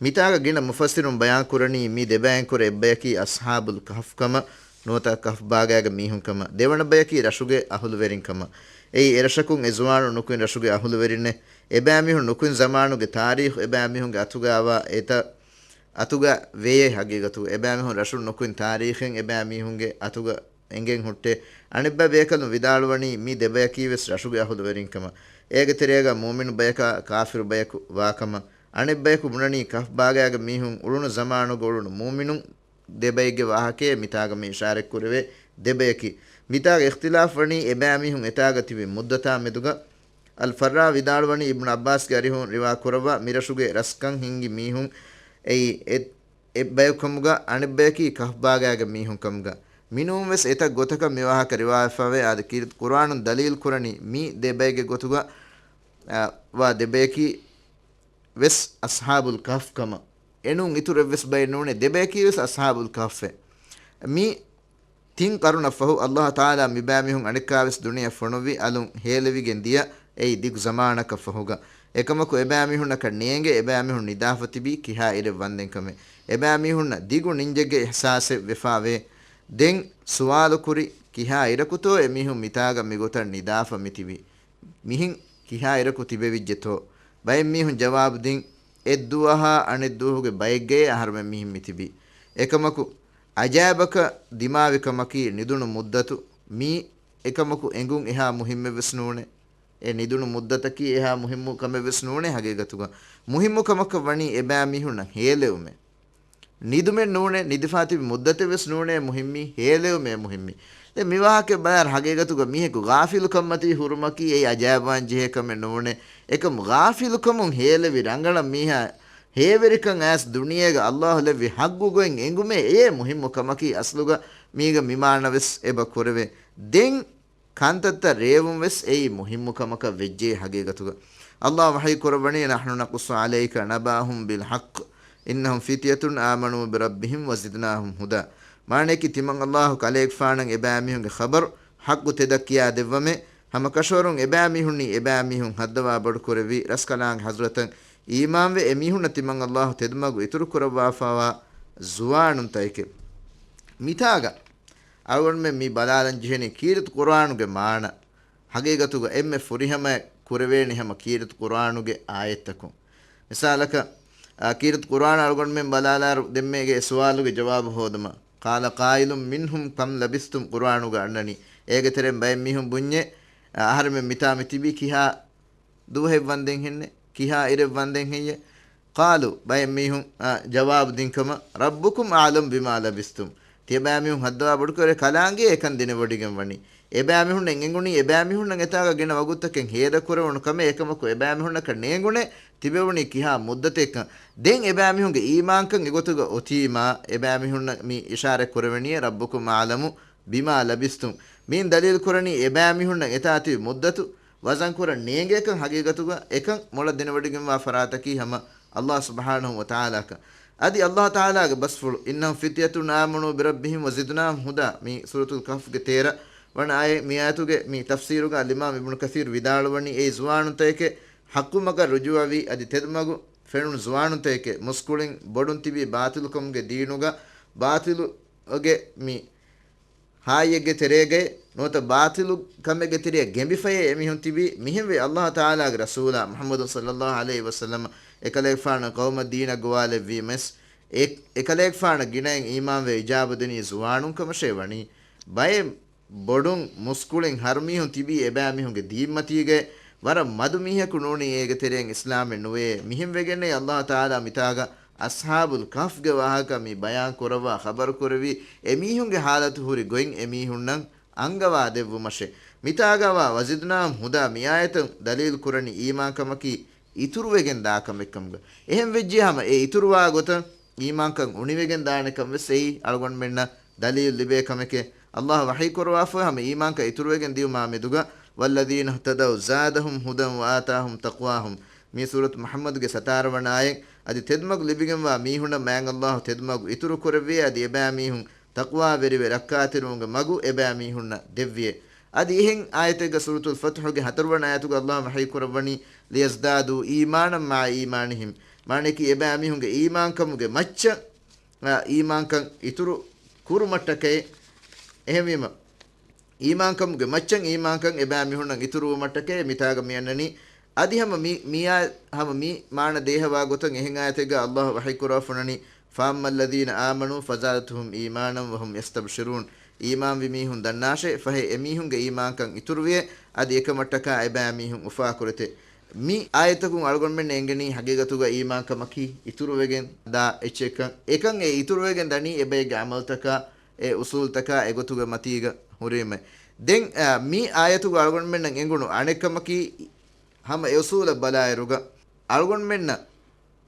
މިތާގަ ގިނަ މުފައްސިރުން ބަޔާންކުރަނީ މި ދެބައިންކުރެ އެއްބަޔަކީ އަޞްޙާބުލް ކަހްފް ކަމަށް ނުވަތަ ކަހްފް ބާގާގެ މީހުން ކަމަށް. ދެވަނަ ބަޔަކީ ރަށުގެ އަހުލުވެރިން ކަމަށް. އެއީ އެރަށަކުން އެ ޒުވާނުން ނުކުތް ރަށުގެ އަހުލުވެރިންނޭ. އެބައިމީހުން ނުކުތް ޒަމާނުގެ ތާރީޚު އެބައިމީހުންގެ އަތުގައިވާ އެތައް އަތުގަ ވެޔޭ ހަގީގަތުގަ. އެބައިމީހުން ރަށުން ނުކުތް ތާރީޚެއް އެބައިމީހުންގެ އަތުގަ އެނގެން ހުއްޓޭ. އަނެއްބައި ބޭކަލުން ވިދާޅުވަނީ މި ދެބަޔަކީވެސް ރަށުގެ އަހުލުވެރިން ކަމަށް. އޭގެ ތެރޭގަ މުއުމިނު ބަޔަކާ ކާފިރު ބަޔަކު ވާކަމަށް. އަނެއްބަޔަކު ބުނަނީ ކަހްފް ބާގާގެ މީހުން އުޅުނު ޒަމާނުގަ އުޅުނު މުއުމިނުން ދެބައެއްގެ ވާހަކައެއް މިތާގަ މި އިޝާރަތްކުރެވޭ ދެބަޔަކީ. މިތާގަ އިޚްތިލާފް ވަނީ އެބައިމީހުން އެތާގަ ތިބި މުއްދަތާ މެދުގަ. އަލް ފައްރާ ވިދާޅުވަނީ އިބްނު ޢައްބާސްގެ އަރިހުން ރިވާ ކުރައްވާ މިރަށުގެ ރަސްކަން ހިންގި މީހުން އެއީ އެ އެއްބަޔަކު ކަމުގަ، އަނެއްބަޔަކީ ކަހްފް ބާގާގެ މީހުން ކަމުގަ. މިނޫންވެސް އެތައް ގޮތަކަށް މި ވާހަކަ ރިވާވެފަވޭ. އާދެ، ކީރިތި ޤުރުއާނުން ދަލީލް ކުރަނީ މި ދެބައެއްގެ ގޮތުގަ، އާ، ވާ ދެބަޔަކީ ވެސް އަޞްޙާބުލް ކަހްފް ކަމަށް. އެނޫން އިތުރެއްވެސް ބައެއް ނޫނޭ، ދެބަޔަކީވެސް އަޞްޙާބުލް ކަހްފޭ. މި ތިން ޤަރުނަށް ފަހު ﷲ ތަޢާލާ މިބައިމީހުން އަނެއްކާވެސް ދުނިޔެއަށް ފޮނުއްވި އަލުން ހޭލެވިގެން ދިޔަ، އެއީ ދިގު ޒަމާނަކަށް ފަހުގަ. އެކަމަކު އެބައިމީހުންނަކަށް ނޭނގެ އެބައިމީހުން ނިދާފަ ތިބީ ކިހާ އިރެއް ވަންދެން ކަމެއް. އެބައިމީހުންނަށް ދިގު ނިންޖެއްގެ އިޙްސާސެއް ވެފާވޭ. ދެން ސުވާލު ކުރި، ކިހާ އިރަކުތޯ އެމީހުން މިތާގަ މިގޮތަށް ނިދާފަ މިތިބީ؟ މިހެން ކިހާ އިރަކު ތިބެވިއްޖެތޯ؟ ބައެއް މީހުން ޖަވާބު ދިން، އެއްދުވަހާ އަނެއްދުވަހުގެ ބައެއްގައޭ އަހަރުމެން މިހެން މިތިބީ. އެކަމަކު، އަޖާއިބަކަށް ދިމާވި ކަމަކީ ނިދުނު މުއްދަތު މީ އެކަމަކު އެނގުން އެހާ މުހިއްމެއްވެސް ނޫނޭ. އެ ނިދުނު މުއްދަތަކީ އެހާ މުހިއްމު ކަމެއްވެސް ނޫނޭ ހަގީގަތުގަ. މުހިއްމު ކަމަކަށް ވަނީ އެބައިމީހުންނަށް ހޭލެވުމޭ. ނިދުމެއް ނޫނޭ، ނިދިފާ ތިބި މުއްދަތެއް ވެސް ނޫނޭ މުހިއްމީ، ހޭލެވުމޭ މުހިއްމީ. ދެން މި ވާހަކަ ބަލާއިރު ހަގީގަތުގަ މީހަކު ޣާފިލުކަންމަތީ ހުރުމަކީ އެއީ އަޖައިބުވާން ޖެހޭ ކަމެއް ނޫނޭ. އެކަމު ޣާފިލުކަމުން ހޭލެވި ރަނގަޅަށް މީހާ ހޭވެރިކަން އައިސް ދުނިޔޭގަ އައްލާހު ލެއްވި ހައްގު ގޮތް އެނގުމޭ އެޔޭ މުހިއްމު ކަމަކީ އަސްލުގަ މީގަ މި މާނަ ވެސް އެބަ ކުރެވޭ. ދެން ކަންތައްތައް ރޭވުން ވެސް އެއީ މުހިއްމު ކަމަކަށް ވެއްޖެ ހަގީގަތުގަ. އައްލާހު ވަޙީ ކުރައްވަނީ، "نحن نقص عليك نبأهم بالحق إنهم فتية آمنوا بربهم وزدناهم هدى." މާނަޔަކީ ތިމަން އައްލާހު ކަލޭގެފާނަށް އެބައިމީހުންގެ ޚަބަރު ޙައްޤު ތެދަށް ކިޔާ ދެއްވަމޭ، ހަމަ ކަށަވަރުން އެބައިމީހުންނީ އެބައިމީހުން ހައްދަވާ ބޮޑުކުރެއްވި ރަސްކަލާނގެ ޙަޟްރަތަށް އީމާންވެ އެމީހުންނަށް ތިމަން އައްލާހު ތެދުމަގު އިތުރު ކުރައްވާފައިވާ ޒުވާނުންތަކެކޭ. މިތާގަ އަޅުގަނޑުމެން މި ބަލާލަން ޖެހެނީ ކީރިތި ޤުރްއާނުގެ މާނަ. ހަގީގަތުގަ އެންމެ ފުރިހަމަޔަށް ކުރެވޭނީ ހަމަ ކީރިތި ޤުރްއާނުގެ އާޔަތްތަކުން. މިސާލަކަށް، އާ، ކީރިތި ޤުރްއާން އަޅުގަނޑުމެން ބަލާލާއިރު ދެންމެގެ އެ ސުވާލުގެ ޖަވާބު ހޯދުމަށް، "قال قائل منهم كم لبثتم" ޤުރްއާނުގަ އަންނަނީ. އޭގެ ތެރެއިން ބައެއް މީހުން ބުންޏޭ، އަހަރެމެން މިތާ މި ތިބީ ކިހާ ދުވަހެއް ވަންދެން ހެންނެއް، ކިހާ އިރެއް ވަންދެން ހެއްޔެ؟ قالوا، ބައެއް މީހުން، އަ، ޖަވާބު ދިން ކަމަށް، "ربكم أعلم بما لبثتم." ތިޔަބައިމީހުން ހައްދަވާ ބޮޑުކުރޭ ކަލާނގެ އެކަން ދެނެވޮޑިގެން ވަނީ. އެބައިމީހުންނަށް އެނގުނީ، އެބައިމީހުންނަށް އެތާގަ ގިނަ ވަގުތުތަކެއް ހޭދަ ކުރެވުނު ކަމެއް، އެކަމަކު އެބައިމީހުންނަކަށް ނޭނގުނޭ ތިބެވުނީ ކިހާ މުއްދަތެއްކަން. ދެން އެބައިމީހުންގެ އީމާންކަން އެގޮތުގަ އޮތީމާ، އެބައިމީހުންނަށް މި އިޝާރަތް ކުރެވެނީ، "ربكم أعلم بما لبثتم." ބިމާ ލަބިސްތުމް، މިއިން ދަލީލު ކުރަނީ އެބައިމީހުންނަށް އެތާ ތިބި މުއްދަތު ވަޒަން ކުރަން ނޭނގޭކަން ހަގީގަތުގަ އެކަން މޮޅަށް ދެނެވޮޑިގެންވާ ފަރާތަކީ ހަމަ އައްލާހު ސުބްޙާނަހު ވަތަޢާލާކަން. އަދި އައްލާހު ތަޢާލާގެ ބަސްފުޅު، "إنهم فتية آمنوا بربهم وزدناهم هدى" މި ސޫރަތުލް ކަހްފްގެ ތޭރަ ވަނަ އާޔަތް. މި އާޔަތުގެ މި ތަފްސީރުގަ އަލްއިމާމް އިބްނު ކަސީރު ވިދާޅުވަނީ އެއީ ޒުވާނުންތަކެކޭ ޙައްޤު މަގަށް ރުޖޫޢަވި އަދި ތެދުމަގު ފެނުނު ޒުވާނުންތަކެކޭ މުސްކުޅިން ބޮޑުން ތިބީ ބާޠިލުކަމުގެ ދީނުގަ ބާޠިލުގެ މި ހާއްޔެއްގެ ތެރޭގައި ނުވަތަ ބާޠިލު ކަމެއްގެ ތެރެއަށް ގެނބިފައޭ އެމީހުން ތިބީ، މިހެންވެ އައްލާހު ތަޢާލާގެ ރަސޫލާ މުޙައްމަދު ޞައްލައްލާހު ޢަލައިހި ވަސައްލަމަ އެކަލޭގެފާނަށް ޤައުމަށް ދީނަށް ގޮވާލެއްވީމަސް، އެ، އެކަލޭގެފާނަށް ގިނައިން އީމާންވެ އިޖާބަ ދިނީ ޒުވާނުން ކަމަށޭ ވަނީ. ބައެއް ބޮޑުން މުސްކުޅިން ހަރުމީހުން ތިބީ އެބައިމީހުންގެ ދީންމަތީގައި ވަރަށް މަދު މީހަކު ނޫނީ އޭގެ ތެރެއިން އިސްލާމެއް ނުވެޔޭ. މިހެން ވެގެންނޭ އައްލާހު ތަޢާލާ މިތާގަ އަޞްޙާބުލް ކަހްފްގެ ވާހަކަ މި ބަޔާން ކުރައްވާ ޚަބަރު ކުރެވީ، އެމީހުންގެ ޙާލަތު ހުރި ގޮތް އެމީހުންނަށް އަންގަވާ ދެއްވުމަށެ. މިތާގަވާ "وزدناهم هدى" މި އާޔަތުން ދަލީލު ކުރަނީ އީމާންކަމަކީ އިތުރުވެގެން ދާ ކަމެއްކަމުގަ. އެހެން ވެއްޖެ ހަމަ އެ އިތުރުވާ ގޮތަށް އީމާންކަން އުނިވެގެން ދާނެ ކަން ވެސް އެއީ އަޅުގަނޑުމެންނަށް ދަލީލު ލިބޭ ކަމެކޭ. އައްލާހު ވަޙީ ކުރައްވާފައި ހަމަ އީމާންކަން އިތުރުވެގެން ދިޔުމާ މެދުގަ، "والذين اهتدوا زادهم هدى وآتاهم تقواهم" މި ސޫރަތު މުޙައްމަދުގެ ސަތާރަ ވަނަ އާޔަތް. އަދި ތެދުމަގު ލިބިގެންވާ މީހުންނަށް މާތް އައްލާހު ތެދުމަގު އިތުރު ކުރެއްވިއޭ، އަދި އެބައިމީހުން ތަޤްވާވެރިވެ ރައްކާތެރިވުމުގެ މަގު އެބައިމީހުންނަށް ދެއްވިއޭ. އަދި އެހެން އާޔަތެއްގަ ސޫރަތުލް ފަތުޙުގެ ހަތަރު ވަނަ އާޔަތުގަ އައްލާހު ވަޙީ ކުރައްވަނީ، "ليزدادوا إيمانا مع إيمانهم" މާނައަކީ އެބައިމީހުންގެ އީމާންކަމުގެ މައްޗަށް، އާ، އީމާންކަން އިތުރު ކުރުމަށްޓަކައި. އެހެންވީމަ، އީމާންކަމުގެ މައްޗަށް އީމާންކަން އެބައިމީހުންނަށް އިތުރުވުމަށްޓަކައި މިތާގަ މި އަންނަނީ. އަދި ހަމަ މި، މިއާ، ހަމަ މި މާނަ ދޭހަވާ ގޮތަށް އެހެން އާޔަތެއްގަ އައްލާހު ވަޙީ ކުރައްވާފަ އޮންނަނީ، "فأما الذين آمنوا فزادتهم إيمانا وهم يستبشرون" އީމާންވި މީހުން ދަންނާށޭ، ފަހެ އެމީހުންގެ އީމާންކަން އިތުރުވިއޭ، އަދި އެކަމަށްޓަކާ އެބައިމީހުން އުފާކުރެތޭ. މި އާޔަތަކުން އަޅުގަނޑުމެން އެނގެނީ ހަގީގަތުގަ އީމާންކަމަކީ އިތުރުވެގެން ދާ އެއްޗެއްކަން. އެކަން އެ އިތުރުވެގެން ދަނީ އެބައެއްގެ ޢަމަލުތަކާ، އެ އުސޫލްތަކާ އެގޮތުގެ މަތީގަ ހުރީމަ. ދެން، އާ، މި އާޔަތުގަ އަޅުގަނޑުމެންނަށް އެނގުނު އަނެއްކަމަކީ، ހަމަ އެ އުސޫލަށް ބަލާއިރުގަ އަޅުގަނޑުމެންނަށް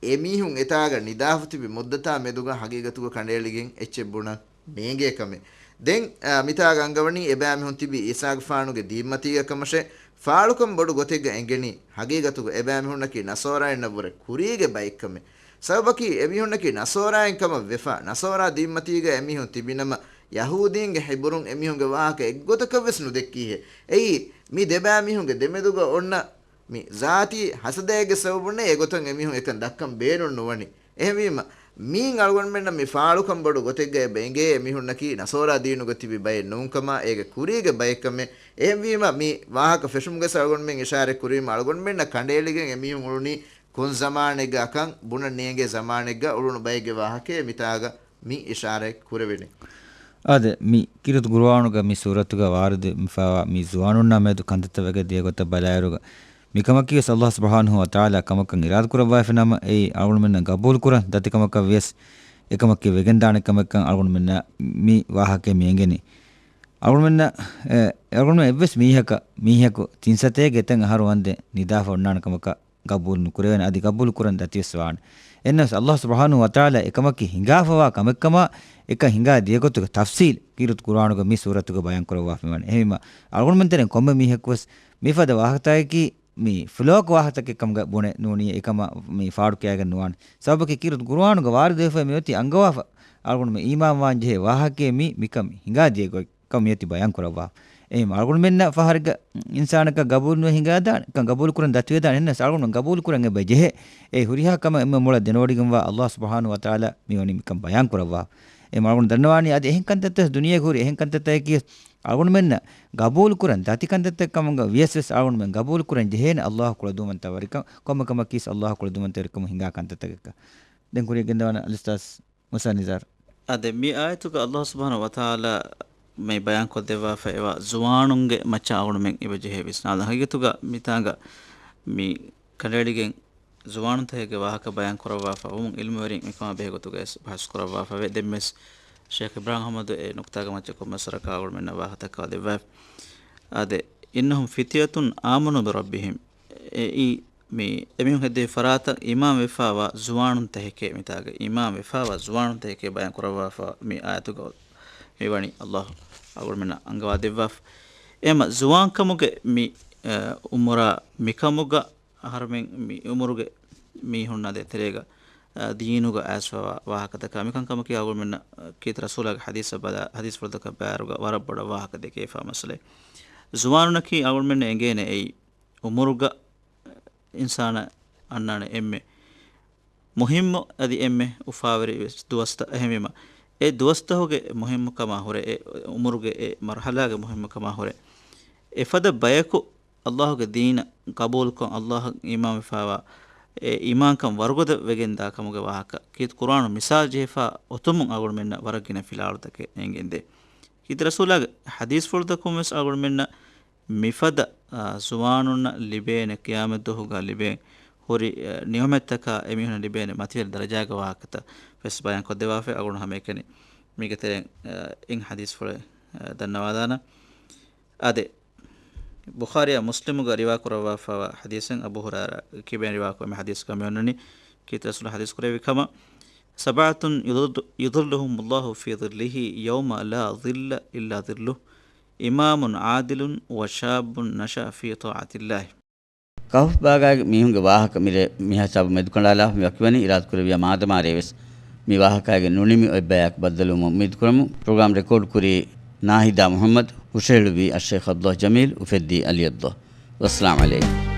އެމީހުން އެތާގަ ނިދާފަ ތިބި މުއްދަތާ މެދުގަ ހަގީގަތުގަ ކަނޑައެޅިގެން އެއްޗެއް ބުނަން ނޭނގޭ ކަމެއް. ދެން، އާ، މިތާގަ އަންގަވަނީ އެބައިމީހުން ތިބީ އީސާގެފާނުގެ ދީންމަތީގަ ކަމަށެ. ފާޅުކަން ބޮޑު ގޮތެއްގަ އެނގެނީ ހަގީގަތުގަ އެބައިމީހުންނަކީ ނަޞާރާއިންނަށްވުރެ ކުރީގެ ބައެއްކަމެއް. ސަބަބަކީ އެމީހުންނަކީ ނަޞާރާއިން ކަމަށް ވެފަ، ނަޞާރާ ދީންމަތީގަ އެމީހުން ތިބިނަމަ، ޔަހޫދީންގެ ހިބުރުން އެމީހުންގެ ވާހަކަ އެއްގޮތަކަށް ވެސް ނުދެއްކީހޭ. އެއީ، މި ދެބައިމީހުންގެ ދެމެދުގަ އޮންނަ މި ޒާތީ ހަސަދައެއްގެ ސަބަބުންނޭ އެގޮތަށް އެމީހުން އެކަން ދައްކަން ބޭނުން ނުވަނީ. އެހެންވީމަ، މީން އަޅުގަނޑުމެންނަށް މި ފާޅުކަން ބޮޑު ގޮތެއްގަ އެބަ އެނގޭ އެމީހުންނަކީ ނަޞާރާ ދީނުގަ ތިބި ބައެއް ނޫންކަމާ އޭގެ ކުރީގެ ބައެއްކަމެއް. އެހެންވީމަ، މި ވާހަކަ ފެށުމުގަ އަޅުގަނޑުމެން އިޝާރަތް ކުރީމަ އަޅުގަނޑުމެންނަށް ކަނޑައެޅިގެން އެމީހުން އުޅުނީ ކޮން ޒަމާނެއްގަ އަކަން ބުނަން ނޭނގޭ ޒަމާނެއްގަ އުޅުނު ބައެއްގެ ވާހަކައެއް މިތާގަ މި އިޝާރަތް ކުރެވެނީ. އާދެ، މި ކީރިތި ޤުރުއާނުގަ މި ސޫރަތުގަ ވާރިދު މިފައިވާ މި ޒުވާނުންނާ މެދު ކަންތައްތައް ވެގެން ދިޔަ ގޮތަށް ބަލާއިރުގަ، މިކަމަކީ ވެސް އައްލާހު ސުބްޙާނަހު ވަތަޢާލާ ކަމަކަށް އިރާދަކުރައްވައިފި ނަމަ، އެއީ އަޅުގަނޑުމެންނަށް ގަބޫލުކުރަން ދަތި ކަމަކަށް ވިޔަސް، އެކަމަކީ ވެގެންދާނެ ކަމެއްކަން އަޅުގަނޑުމެންނަށް މި ވާހަކައިން މި އެނގެނީ. އަޅުގަނޑުމެންނަށް، އެ، އަޅުގަނޑުމެން އެއްވެސް މީހަކަށް، މީހަކު ތިން ސަތޭކަ އެތައް އަހަރު ވަންދެން ނިދާފަ އޮންނާނެ ކަމަކަށް ގަބޫލު ނުކުރެވޭނެ، އަދި ގަބޫލު ކުރަން ދަތިވެސް ވާނެ. އެހެންނަސް އައްލާހު ސުބްޙާނަހު ވަތަޢާލާ އެކަމަކީ ހިނގާފަވާ ކަމެއްކަމާ އެކަން ހިނގާ ދިޔަގޮތުގެ ތަފްޞީލް ކީރިތި ޤުރުއާނުގަ މި ސޫރަތުގަ ބަޔާން ކުރައްވާފައިވާނެ. އެހެންވީމަ އަޅުގަނޑުމެން ތެރެއިން ކޮންމެ މީހަކުވެސް މިފަދަ ވާހަކަތަކަކީ މި ފުލޯކް ވާހަކަތަކެއް ކަމުގަ ބުނެ ނޫނީ އެކަމަށް މި ފާޑު ކިޔާގެން ނުވާނެ. ސަބަބަކީ ކީރިތި ޤުރުއާނުގަ ވާރިދުވެފައި މިއޮތީ އަންގަވާފަ އަޅުގަނޑުމެން އީމާންވާން ޖެހޭ ވާހަކައެއް މި، މިކަން ހިނގާ ދިޔަ ގޮތް. ކަން މިއޮތީ ބަޔާން ކުރައްވާ. އެހެން އަޅުގަނޑުމެންނަށް ފަހަރެއްގަ އިންސާނަކަށް ގަބޫލު ނުވެ ހިނގާދާނެ، ކަން ގަބޫލު ކުރަން ދަތިވެދާނެ. އެހެންނަސް އަޅުގަނޑު ގަބޫލު ކުރަން އެބަ ޖެހޭ. އެ ހުރިހާ ކަމެއް އެންމެ މޮޅަށް ދެނެވޮޑިގެންވާ އައްލާހު ސުބްޙާނަހު ވަތަޢާލާ މި ވަނީ މިކަން ބަޔާން ކުރައްވާ. އެ އަޅުގަނޑު ދަންނަވާނީ އަދި އެހެން ކަންތައްތައް ދުނިޔޭގަ ހުރި އެހެން ކަންތައްތަކަކީ އަޅުގަނޑުމެންނަށް ގަބޫލު ކުރަން ދަތި ކަންތައްތައް ކަމުގަ ވިޔަސް ވެސް އަޅުގަނޑުމެން ގަބޫލު ކުރަން ޖެހޭނެ އައްލާހު ކުޅަދުންވަންތަވެރިކަން، ކޮންމެ ކަމަކީ ވެސް އައްލާހު ކުޅަދުންވަންތަވެރިކަމުން ހިނގާ ކަންތައްތަކަކަށް. ދެން ކުރިއަށް ގެންދަވާނަން އަލްއުސްތާޛް މޫސާ ނިޒާރު. އާދެ، މި އާޔަތުގަ އައްލާހު ސުބްޙާނަހު ވަތަޢާލާ މި ބަޔާން ކޮށްދެއްވާފައިވާ ޒުވާނުންގެ މައްޗަށް އަޅުގަނޑުމެން އެބަ ޖެހޭ ވިސްނާލަން. ހަގީގަތުގަ މިތާނގަ މި ކަނޑައެޅިގެން ޒުވާނުންތަކެއްގެ ވާހަކަ ބަޔާން ކުރައްވާފަ ވުމުން އިލްމުވެރިން މިކަމާ ބެހޭ ގޮތުގައި ބަހަސް ކުރައްވާފަވޭ. ދެންވެސް ޝޭޚް އިބްރާހިމް އަޙްމަދު އެ ނުކުތާގެ މައްޗަށް ކޮންމެސް ވަރަކަށް އަޅުގަނޑުމެންނަށް ވާހަކަދައްކަވާ ދެއްވާފަ. އާދެ، إنهم فتية آمنوا بربهم. އެއީ މި އެމީހުން ހެއްދެވި ފަރާތަށް އީމާން ވެފާވާ ޒުވާނުން ތަހެކޭ މިތާގަ. އީމާން ވެފާވާ ޒުވާނުން ތަހެކޭ ބަޔާން ކުރައްވާފަ މި އާޔަތުގަ މިވަނީ އައްލާހު އަޅުގަނޑުމެންނަށް އަންގަވާ ދެއްވާފަ. އެހެންމަ ޒުވާންކަމުގެ މި، އަ، އުމުރާ މިކަމުގަ އަހަރުމެން މި އުމުރުގެ މީހުންނާ ދޭތެރޭގަ، އަ، ދީނުގަ އައިސްފަވާ ވާހަކަތަކާ މިކަންކަމަކީ އަޅުގަނޑުމެންނަށް، އަ، ކީރިތި ރަސޫލާގެ ޙަދީޘް ބަލާ، ޙަދީޘްފުޅުތަކަށް ބައިވެރިވާ ވަރަށް ބޮޑަށް ވާހަކަ ދެކޭފާ މައްސަލައެއް. ޒުވާނުންނަކީ އަޅުގަނޑުމެންނަށް އެނގޭނެ އެއީ އުމުރުގަ އިންސާނާ އަންނާނެ އެންމެ މުހިއްމު އަދި އެންމެ އުފާވެރި ދުވަސްތައް. އެހެންވީމަ، އެ ދުވަސްތަހުގެ މުހިއްމުކަމާ ހުރެ، އެ އުމުރުގެ އެ މަރުޙަލާގެ މުހިއްމުކަމާ ހުރެ، އެފަދަ ބަޔަކު އައްލާހުގެ ދީނަށް ގަބޫލުކޮށް، އައްލާހަށް އީމާންވެފާވާ، އެ އީމާންކަން ވަރުގަދަ ވެގެންދާ ކަމުގެ ވާހަކަ ކީރިތި ޤުރުއާނު މިސާލު ޖެހިފާ އޮތުމުން އަޅުގަނޑުމެންނަށް ވަރަށް ގިނަ ފިލާވަޅުތަކެއް އެނގެންދޭ. ކީރިތި ރަސޫލާގެ ޙަދީޘްފުޅުތަކުން ވެސް އަޅުގަނޑުމެންނަށް މިފަދަ، އާ، ޒުވާނުންނަށް ލިބޭނެ ޤިޔާމަތްދުވަހުގަ ލިބޭނެ ހުރި، އާ، ނިޢުމަތްތަކާ އެމީހުންނަށް ލިބޭނެ މަތިވެރި ދަރަޖާގެ ވާހަކަތައް ވެސް ބަޔާން ކޮށްދެއްވާފައި. އަޅުގަނޑު ހަމައެކަނި މީގެ ތެރެއިން، އާ، އިން ޙަދީޘްފުޅެއް، އާ، ދަންނަވާލާނަން. އާދެ، ބުޚާރީއާ މުސްލިމުގަ ރިވާ ކުރައްވާފައިވާ ޙަދީޘެއް އަބޫ ހުރައިރާ ކިބެން ރިވާކުރެއްވި ޙަދީޘްގަ މި އޮންނަނީ، ކީރިތި ރަސޫލާ ޙަދީޘް ކުރެއްވި ކަމަށް، سبعة يظل-، يظلهم الله في ظله يوم لا ظل إلا ظله، إمام عادل وشاب نشأ في طاعة الله. ކަހުފް ބާގާގެ މީހުންގެ ވާހަކަ މިރޭ މިހިސާބު މެދުކަނޑާލާފަ މި ވަކިވަނީ. އިރާދަކުރެއްވިޔާ މާދަމާރޭ ވެސް މި ވާހަކައިގެ ނުނިމި އޮތް ބަޔާކު ބައްދަލުވުމަށް އުއްމީދުކުރަމު. ޕްރޮގްރާމް ރެކޯޑް ކުރީ ނާހިދާ މުޙައްމަދު، ހުށަހެޅުއްވީ އައްޝައިޚް ޢަބްދުﷲ ޖަމީލް، އުފެއްދީ ޢަލީ ޢަބްދުﷲ. ވައްސަލާމް ޢަލައިކުމް.